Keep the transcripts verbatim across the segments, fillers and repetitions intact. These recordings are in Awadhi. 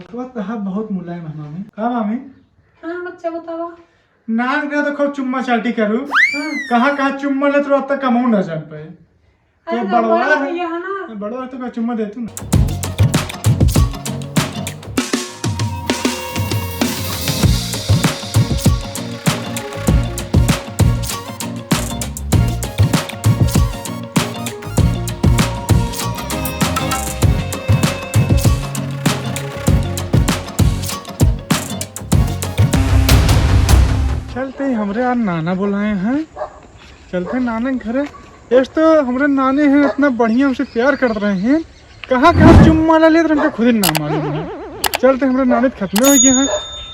तो तहा बहुत मुलायम है मामी। का मामी? हाँ, बच्चा बतावा। नान के तो खूब चुम्मा चाटी करू। हाँ। कहाँ कहाँ चुम्मा लेत रहो, अब तक हमहू ना जान पाए। अरे, तो तो बड़वा बड़ा है। भैया है ना। बड़वा है तो का चुम्मा दे तू ना। चलते ही हमरे यार नाना बुलाए हैं, चलते हैं नाना के घरे। एक तो हमरे नाने हैं, इतना बढ़िया हमसे प्यार करत रहे हैं, कहाँ कहाँ चुम्मा ला लेत रहे, हमका खुद ही ना मालूम है। चलते हमरे नाने तो खत्मे हो गए हैं,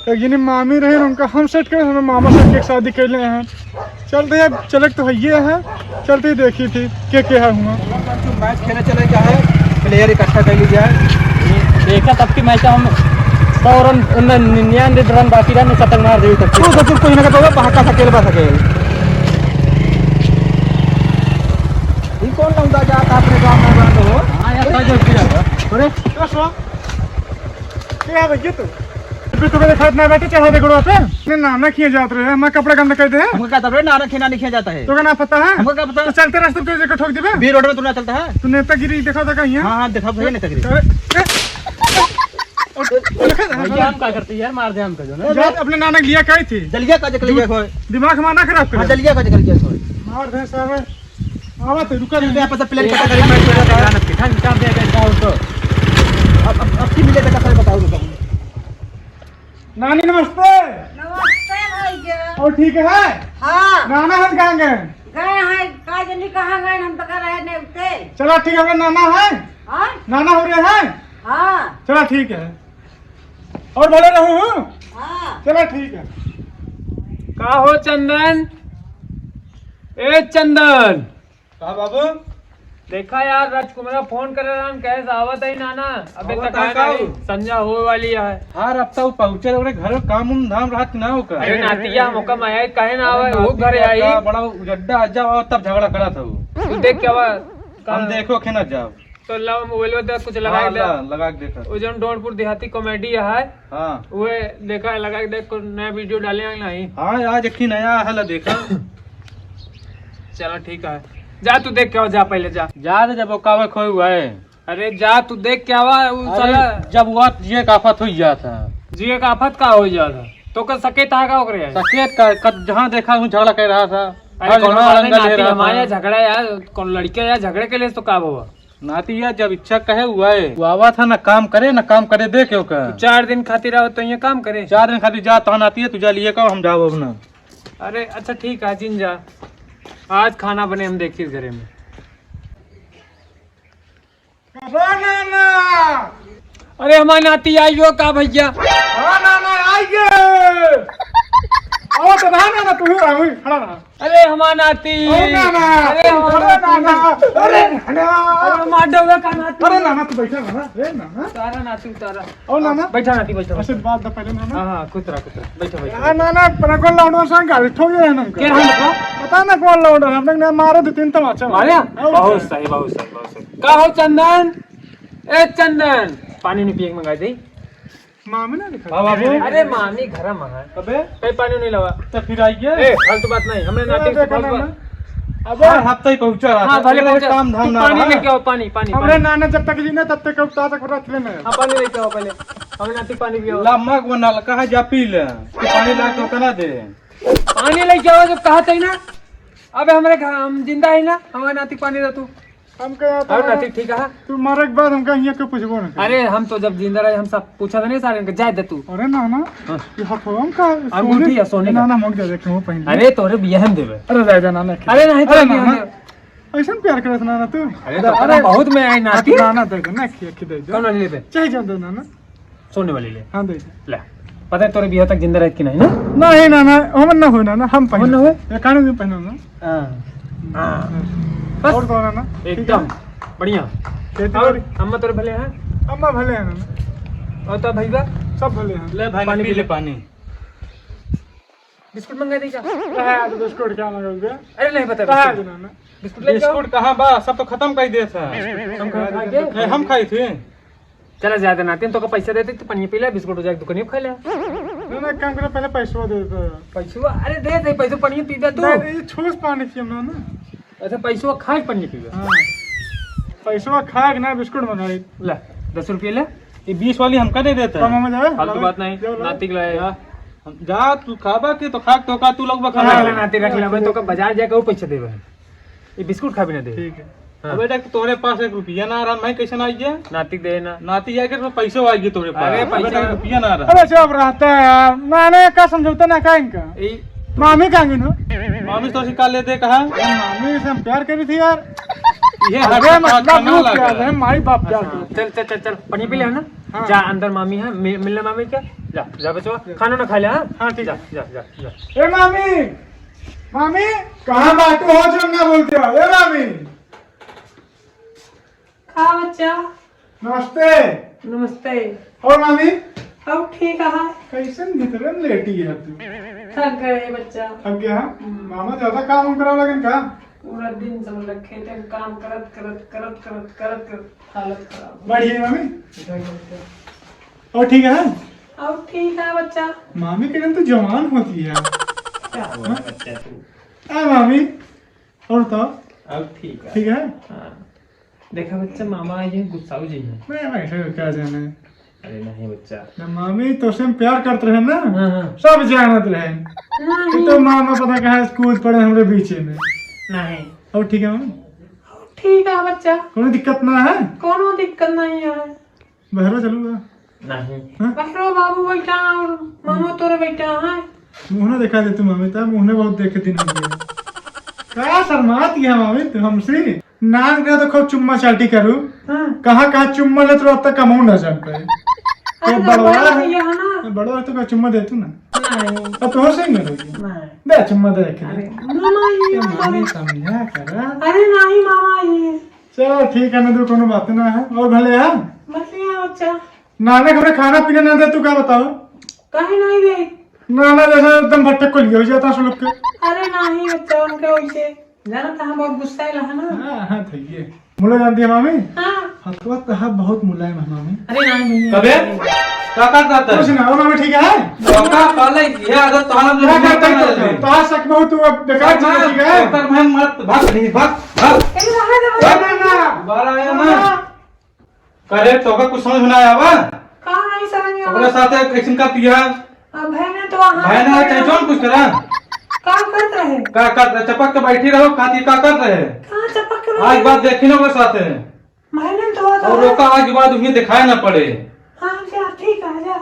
तो जिन्हें मामी रहे उनका हम सेट करे, हमें मामा सेट के शादी कर ले हैं। चलते अब चले तो है ये है, चलते ही देखी थी के के है हुआ। मैच खेले चले क्या है, प्लेयर इकट्ठा कर लीजिए। देखा तब की मैच हम सौ रन, उन निन्यानवे रन बाकी रहे, शतक मार देवी तब की। तू तो तू कोई ना कहता होगा, बहाका सकेल बा सकेल। ई कौन लौंडा जाता अपने गाँव में बंद हो? हाँ यार, सही जल्दी जाता। अरे, क्या सो? क्या है भैया तू? अभी तुम्हें देखा इतना बैठे चढ़ा दे गुड़वा पे। अपने नाना खिए जात रहे, मैं कपड़ा गंदा कर दे। हमको क्या पता रे, नाना खिए नानी खिए जाता है। तो का ना पता है? हमको क्या पता? तो चलते रास्ते पे जेकर ठोक देबे। बी रोड में तू ना चलता है। तू नेतागिरी दिखाता कहीं, हाँ? हाँ, हाँ, दिखा भैया नेतागिरी। अरे, ए, और, और, भैया, हम क्या करते यार, मार दे हमको जो ना। यार, अपने नाना के लिया कही थी। जलिया का जकली गया कोई। दिमाग हमारा ना खराब कर। हाँ, जलिया का जकली गया कोई। मार दे सारे। आवा तो रुका नहीं। पता प्लेन कटा करी, मैं चला था। ध्यान रखे, ध्यान, ध्यान दे, दे, दे, दे। अब, अब, अब की मिले बेटा, सही बताओ, बताओ। नानी नमस्ते। नमस्ते भैया। और ठीक है? हाँ। नाना हम कहाँ गए? गए हैं, का जनी कहाँ गए, हम तो कह रहे नहीं उठे। चला ठीक है, नाना है। हाँ? नाना हो रहे हैं। हाँ। चला ठीक है। और भले रहू हूँ। हाँ। चला ठीक है। का हो चंदन? ए चंदन। का बाबू? देखा यार, राजकुमार फोन करे रहन, कहे से आवत है नाना, अबे आवत तक है आए का? नहीं, संझा होए वाली है। हाँ, अब तो पहुँचे रहे, घर में काम उम धाम रहत ना होकर। अरे नातिया, हमका माया काहे ना आवे, अरे वो घरे नातिया आई। का बड़ा उजड्डा आ जाओ, तब झगड़ा करत हो। तू देख क्या हुआ? हम देखो के ना जाओ। तो लाओ मोबाइल में कुछ लगा हाँ, दे। ला, लगा के देखा। वो जौन डोनपुर देहाती कॉमेडी है, हाँ। वो देखा, लगा के देख, कोई नया वीडियो डाले हैं नहीं। हाँ, आज एक ही नया है, ला देखा। चलो ठीक है, जा तू देख के आओ, जा पहले जा। जा रे, जब ओकावे खोए हुआ है। अरे जा तू देख के आवा, उ अरे, साला जब हुआ जिए का आफत हुई जात है। जिए का आफत का हो जात है? तो कर सके था का ओकरे? सकेत का, कब जहाँ देखा हूँ झगड़ा कर रहा था। अरे हर कोनो जगह बात नहीं, लंगा ले नाती रहा हमारे था। यहाँ झगड़ा यार, कौन लड़के यार झगड़े के लिए तो का हुआ? नाती यार, जब इच्छा कहे हुआ है, वो आवा था, ना काम करे, ना काम करे दे क्यों का? तू चार दिन खातिर आओ तो ये काम करे। चार दिन खातिर जा, तहन आती है, तू जा लिए का, हम जाओ अब ना। अरे अच्छा ठीक है, जिन जा, आज खाना बने, हम देखिए घरे में। अरे नाना! अरे हमार नाती आइयो का भैया? हाँ नाना, आइए। आओ तो रहा नाना, तू ही रहा, वही खड़ा रहा। अरे हमार नाती। ओ नाना, अरे हमार अरे नाती। नाना, अरे नाना। अरे हमार डोबे का नाती। अरे नाना, तू बैठा नाना, अरे नाना। तारा नाती उतारा। ओ नाना। बैठा नाती, बैठा, बैठा। आशीर्वाद दे पहले नाना। हाँ, हाँ, खुश रहा, खुश रहा। बैठा, बैठा। हाँ नाना, अपना कौन लौंडा संग गाड़ी ठोक रहे हैं हमको। क्या हम लोग? पता ना कौन लौंडा, हम लोग ने मारो दो तीन तमाचा। मारे? और बहुत क्या? सही, बहुत सही, बहुत सही। का हो चंदन? ए चंदन, पानी नहीं पिए के मंगा दे। मामी ना दिखा। हाँ, बाबू। अरे मामी घर में है। अबे। कहीं पानी नहीं लावा। तो फिर आइए। ए, फालतू बात नहीं, हमने अरे, नाती से देखो फालतू ना, बात। ना। अबे। हर हफ्ते ही पहुंचा रहा हाँ, था। भले पहुंचा। काम धाम तू ना पानी रहा। लेके आओ, पानी, पानी, हमरे पानी। नाना जब तक जी ना, तब तक उठा तक रख लेना है। हाँ, पानी लेके आओ पहले। हमरे नाती पानी पियो। ला मग वो नलका है, जा पी ले। तू पानी ला के ओकरा दे। पानी लेके आओ, जब कहा थे ना। अबे हमरे घर, हम जिंदा है ना, हमारे नाती पानी दे तू। हम कहे आता और है, नाती ठीक है? तू मरे के बाद हमका हियाँ के पूछबो ना करे। अरे हम तो जब जिंदा रहे हम सब पूछा था नहीं सारे इनके, जाए दे तू। अरे ना ना, हाँ। ये हथवा में का अंगूठी सोने है, सोने का। ना ना, मुड़ के देखे वो पहले। अरे तोरे बियाह में देबे। अरे जाए दे ना ना। अरे नहीं, अरे तोरे ना बियाह ना। में देबे। ऐसन प्यार करत ना ना तू। अरे तो अरे बहुत में आई नाती। ना ना दे दे ना, खिया खिया दे दे। कौन वाली लेबे? चाहे जान दे ना ना। सोने वाली ले। हाँ, दे दे। ले। पता है तोरे बियाह तक जिंदा रहे कि नहीं ना? नहीं ना, ना, हमन ना होए ना, ना, हम पहने। हमन ना होए? ये कानून में पहने ना। हाँ। हाँ। बस। और कौन है ना? एकदम। ठीक है। बढ़िया। खेती और बाड़ी? अम्मा तोरे भले हैं? अम्मा भले हैं ना। और तो भैया? सब भले हैं। ले भाई, पानी पी पी ले ले। पानी। बिस्कुट मंगा दे क्या? हाँ, तो बिस्कुट क्या मंगाओगे? अरे नहीं पता कहाँ बिस्कुट। है ना? बिस्कुट लेके आओ। बिस्कुट कहाँ बा? सब तो खत्म कर दिए थे। हम खा के? नहीं, हम खाई थी। चला ज्यादा नातिन, तोका पैसा देते, तू पनिया पी ले, बिस्कुट हो जाए, दुकानिया खा ले। ना, ना, काम करा, पहले पैसवा दे दे। पैसवा? अरे दे दे, पैसवा पनिया पी दे तू। नहीं, नहीं, ये छूस पानी की हम ना, ना। अच्छा, पैसवा खा के पनिया पीबे? हाँ। पैसवा खा के ना, बिस्कुट मंगाई। ला, दस रुपया ले। ये बीस वाली हमका दे देता है। मामा जावे? फालतू बात नहीं, जाओ, लाओ। नातिक लाए। जा, हम, जा, तू खाबा के तो खा, तो का तू लोग बा हाँ, खाबा? ला, नातिक रख ले, मैं तोका बाजार जाके वो पैसा देबे। ये बिस्कुट खा भी ना दे। ठीक है। हाँ। अब बेटा, तोहरे पास एक रुपया ना रहा, मैं कैसे ना आइए? नातिक दे ना। नातिक आके तो पैसे आइए तोहरे पास। अरे, अब बेटा, पैसा एक रुपया ना रहा। अरे, सब रहता है यार, ना, ना, का समझौता ना का इनका? ए, मामी कहाँ गई हो? मामी तो सिखा लेते कहा। मामी से हम प्यार करी थी यार। ये हर अरे, बात मतलब, का ना लूट लगा। प्यार है, माई बाप प्यार अच्छा, करी। चल, चल, चल, चल, पनिया पी ले, है ना? हाँ। जा, अंदर मामी है, मि-, मिलने मामी क्या? जा, जा बचवा, खाना ना खा ले, हाँ? हाँ, ठीक जा, है। जा, जा, जा। ए मामी, मामी, कहाँ बाटू हो जो ना बोलते हो? ए मामी। का बच्चा? नमस्ते। नमस्ते। और मामी? अब ठीक है। कैसन भीतर में लेटी है तू? थक गए बच्चा। थक गया, हाँ? हम्म। मामा ज्यादा काम उम करा लगन का? पूरा दिन सब लोग खेते में काम करत, करत, करत, करत, करत, करत हालत खराब हो बढ़िया, मामी? गई। और ठीक है? और ठीक है बच्चा। मामी के दिन तो जवान होती है। क्या हुआ हाँ? बच्चा तू? आ, मामी, और बताओ। अब ठीक है। ठीक है? हाँ। देखा बच्चा, मामा आई है, गुस्साऊ जी है। मैं बैठे हो, क्या जाने। अरे नहीं बच्चा। ना मामी, तो से हम प्यार करते रहे ना, हाँ, हाँ। सब जानत रहे। नहीं। कि तो मामा पता कहाँ से कूद पड़े हमरे बीचे में। नहीं। और ठीक है मामी? ठीक है बच्चा। कोनो दिक्कत ना है? कोनो दिक्कत नहीं है। बहरो चलूगा? नहीं। हाँ? बहरो बाबू बैठा और मामो तोरे बैठा है। मुँह ना दिखा दे तू मामी, ता मुँह ना बहुत देखे दिन हो गया। का शर्मात गया मामी तू हमसे? नाक गया तो खूब चुम्मा चाटी करू। हाँ। कहाँ कहाँ चुम्मा लेत रहो, अब तक हमहू ना जान पाए। अरे तो तो बड़वा बड़ा है। भैया है ना। बड़वा तो का चुम्मा दे तू ना। नहीं। अब तो हो सही ना रही। नहीं। दे चुम्मा दे रखे। अरे मामा ये ये मामी समझा करा। अरे नहीं मामा ये। चलो ठीक है, ना तो कोनो बात ना है। और भले है? भले है बच्चा। नाना के हमरे खाना पीना ना दे, तू का बताओ? काहे नहीं दे? नाना जैसे एकदम भट्टे को लिया हो जाता है लोग के। अरे नहीं बच्चा, उनका वैसे जाना था, हम बहुत गुस्सा है ना। हाँ, हाँ, ठीक है। मुला जानती है मामी? हाँ। हथवा तहा बहुत मुलायम है मामी। अरे नहीं, नहीं। कबे? का करत रहता है? कुछ ना, वो मामी ठीक है? धोखा पाले, ये आदत तोहरा में क्या नहीं करता है करना तो? चाहिए। तोहार सच में तू अब बेकार चीज है, ठीक है? डॉक्टर भाई मत, भाग नहीं, भाग, भाग। ए, रहने दे, भाग। ना, ना। दोबारा आया ना। हाँ। करे, तोहका कुछ समझ में ना आवा? का नहीं समझ में ओकरे आवा? साथे कैसन का पिया? अब भाई ने तो वहाँ भाई ने पे चाहे जौन कुछ करा। का करत रहे? का करत रहे? चपक के बैठी रहो, का थी, का करत रहे? कहाँ चपक के आज बैठी? बात देखी ना ओकरे साथे। भाई ने तो वहाँ और तो रोका आज के बाद उन्हें दिखाया ना पड़े। हाँ, जा, ठीक है, जा।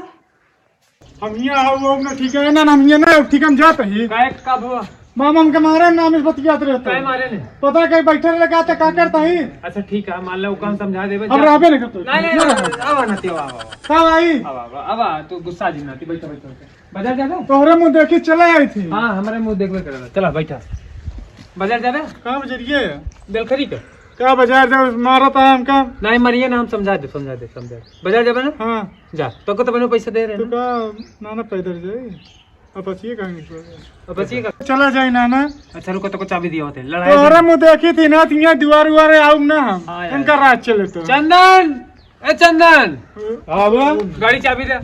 हम हियाँ आओ, वो ना ठीक है ना, हम हियाँ ना ठीक, हम जात ही। काहे, का हुआ? मामा हमके मारे ना, हम इस बतियात रहते। काहे मारे ने? पता कहीं बैठे रहे का, तो का करता ही? अच्छा ठीक है, मान लो, काम समझा देबे, हम जा। रहबे नहीं करते। नहीं, नहीं, नहीं, नहीं, आवा ना, आवा, आवा, आवा। का भाई? आवा, आवा, आवा, तू गुस्सा जी ना, तू बैठो, बैठो, बैठो। बाजार जाबे? तोहरे मुँह देखी चले आई थी। हाँ, हमारे मुँह देखबे करेला। चला, बैठा। बाजार जाबे? कहाँ बजरिए? बेलखरी के। का बाजार जाबे? मारत है हमका। नहीं, मरिए ना, हम समझा दे, समझा दे, समझा दे। बाजार जाबे ना? हाँ। जा, तोको तो बनो पैसा दे रहे तो हैं। का नाना पैदल जाई? अब बचिए कहाँ निकल गए? अब बचिए का? चला जाई नाना। अच्छा रुको, तोको चाबी दिया होते, लड़ाई तोहरे नहीं। मुँह देखी थी ना, तिया दुआर उआरे आउब ना हम। हाँ यार। इनका राज चले तो। चंदन, ए चंदन। हाँ बा। गाड़ी चाबी दे।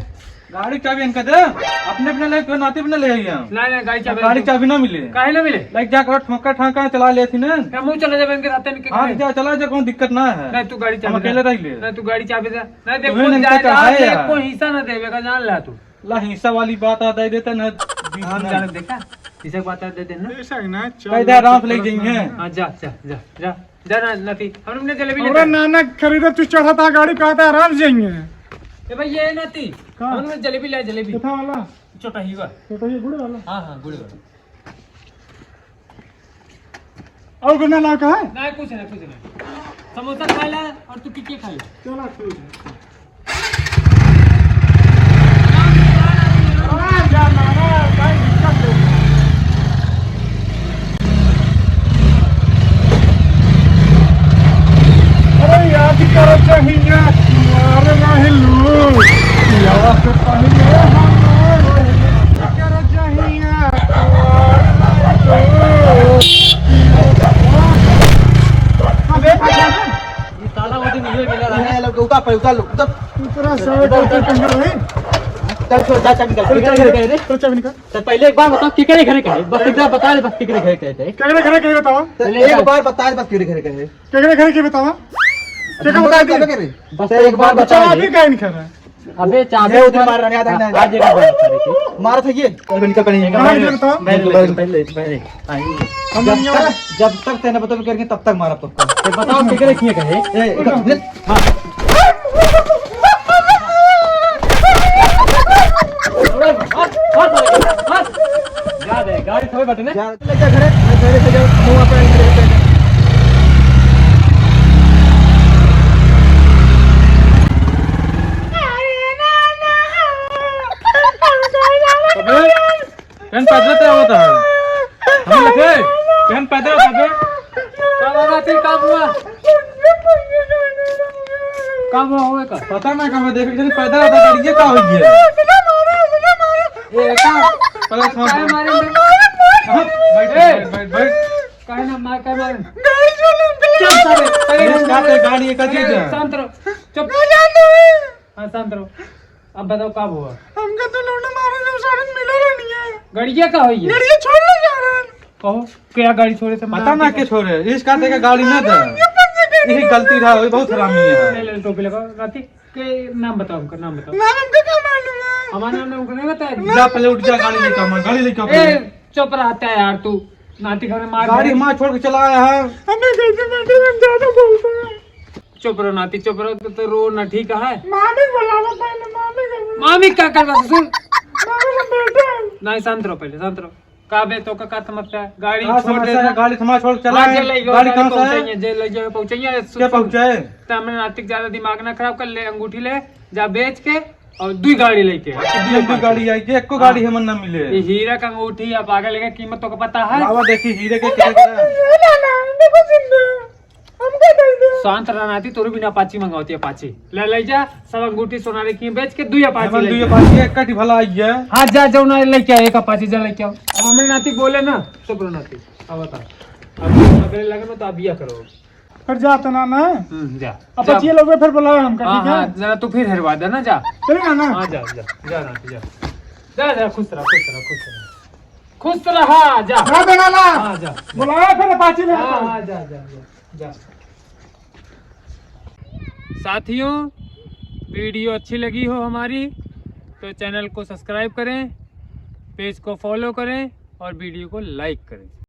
गाड़ी चाबी इनका दे। अपने अपने ले, कोई नाते अपने ले आई हम। नहीं, नहीं, गाड़ी चाबी गाड़ी दे। चाबी ना मिले। काहे ना मिले? लाइक जा कर ठोका ठाका चला ले थी ना। हम चले जाबे इनके साथ, इनके हाँ, घरे। जा, चला जा, कोनो दिक्कत ना है। नहीं, तू गाड़ी हम चाबी दे। अकेले रह ले। नहीं, तू गाड़ी चाबी दे। नहीं, देख, तुम्हें कोई नहीं जायदाद पता है नहीं, यार। कोई हिस्सा ना देवे का, जान ला तू। ला, हिस्सा वाली बात आ दे देते ना, बीच हम में। जाने देखा, हिस्सा की बात आ दे देना। ऐसा ही ना, चल, कह दे, आराम से ले जाइए। हाँ, जा, जा, जा, जा, जा ना, नाती, हमने जलेबी हमरा लेते हैं। नाना खरीदे, तू चढ़ा था गाड़ी, कहा था आराम से जाइए। ए भाई, ये नाती, का? हमने जलेबी ले, जलेबी। कितना वाला? छोटा ही बा। छोटा ही गुड़ वाला? हाँ, हाँ, गुड़ वाला। और कुछ ना लाओ का है? नहीं, कुछ नहीं, कुछ नहीं। समोसा खा ले और तू टिक्की खा ले। चलो, ठीक है। अरे याद कर जहिया कुंवार रहलू, पियावा से पहिले हमार रहलू। कर जहिया कुंवार रहलू। अबे, ये साला वो दिन ये मिला रहा है। ये लोग उतार, उतार लो, उतार। चल, चल, चल, चल, चल, चल, चल, निकल। चल, चल, चल, चल, चल, चल, निकल। तो पहले एक बार बताओ, केकरे घरे का है? बस एक बार बता दे, बस केकरे घरे का है? केकरे घरे का है, बताओ। पहले एक बार बता दे, बस केकरे घरे का है? केकरे घरे के बतावा? केकरे बता दे? बस एक बार बता दे। चाबी काहे नहीं खा रहा है? अबे चाबी ये उधर मार रहा है, याद है ना? आज एक बार बता दे। मारा था ये। अबे निकल पहले, निकल। कहाँ निकल बताओ? पहले, पहले, पहले, पहले। हम जब नहीं तक, जब तक तेने बतौबे करके तब तक मारा पक्का। तो बताओ, केकरे किए कहे? ए, इधर, इधर। हाँ। जा दे, गाड़ी थोड़े बटने। जा, ले जा घरे, मैं घरे से जाऊँ, मुँह पे घरे से। अबे, केन पैदल ते आवत है? हम देखे, केन पैदल आवत है? का बाबा, ते का हुआ? का हुआ होवे का? पता ना, का मैं देख के पैदल आवत है, ये का हो गया? ए, का? पहले सुन। काहे मारे? हाँ, बैठ, ए! बैठ, बैठ, बैठ। काहे ना मार, काहे मारे? चुप सारे, पहले ये शांत रहो। क्या है, गाड़ी का चीज है? शांत रहो, चुप। हाँ, शांत रहो। अब बताओ, का हुआ? हमका तो लौंडा मारे जब सड़क मिला रहनी है। गड़िया का होई है? गड़िया छोड़ ले जा रहे हैं। कहो, क्या गाड़ी छोड़े थे? पता ना के छोड़े, इस खाते का गाड़ी ना था। ये पंजे गाड़ी यही ना गलती रहा, वही बहुत हरामी है। ले, ले, टोपी लगाओ, नाती के नाम बताओ, उनका नाम बताओ। नाम हमका क्या मालूम है? हमारा नाम उनको नहीं बताया? जा पहले उठ जा, गाड़ी लेके आओ, गाड़ी लेके आओ ए, पहले। चुप रहता है यार तू, नाती घर में मार गाड़ी है। मार छोड़ के चला आया है। हमें घर से बैठे में ज्यादा बोलता है। चुप रहो नाती, चुप रहो, तो, तो रो ना, ठीक है? मामी बुलावा पहले, मामी का बोल। मामी का करवा ससुर? मामी का बेटा। नहीं, शांत रहो पहले, शांत रहो। का बे, तो का, का समस्या है? गाड़ी हाँ, छोड़ दे समस्या है, ना। गाड़ी थमा छोड़ चला हाँ, है। जे ले गयो, गाड़ी गाड़ी कहाँ से है? पहुँचाइए, जे ले गयो, पहुँचाइए। के पहुँचाए? तो हमने नाती के ज्यादा दिमाग ना खराब कर ले, अंगूठी ले, जा बेच के और दुई गाड़ी लेके आ। दुई गाड़ी आई के, एको हाँ। गाड़ी हमन ना मिले। ये हीरा का अंगूठी या पागल के कीमत तो का पता है? लावा देखी हीरे के कितना का है। हमका दे दे। शांत रह नाती, तोरे बिना अपाची मंगावती, अपाची। ले, ले जा, सब अंगूठी सोनारी की बेच के दुई अपाची हमन ले दुई जा। अपाची एक काठी भला आई है। हाँ, जा, जाओ ना, लेके आ, एक अपाची जा, लेके आओ। अब हमरे नाती बोले ना, चुप रहो नाती। अब बता। अब अगले लगे में तो अब बिया करो। फिर जा तना ना। हम्म, जा। अपाची जा। लोग फिर बुलाओ हमका, हाँ, ठीक है? हाँ, जरा तू फिर हेरवा दे ना, जा। चलेगा ना? हाँ, जा, जा, जा नाती, जा। जा, जा, खुश रहा, खुश रहा, खुश रहा। खुश रहा, जा। ना देना ना। हाँ, जा, जा। बुलाओ फिर अपाची में हाँ, आता हूँ। हाँ, जा, जा, जा। जा। साथियों, वीडियो अच्छी लगी हो हमारी तो चैनल को सब्सक्राइब करें, पेज को फॉलो करें और वीडियो को लाइक करें।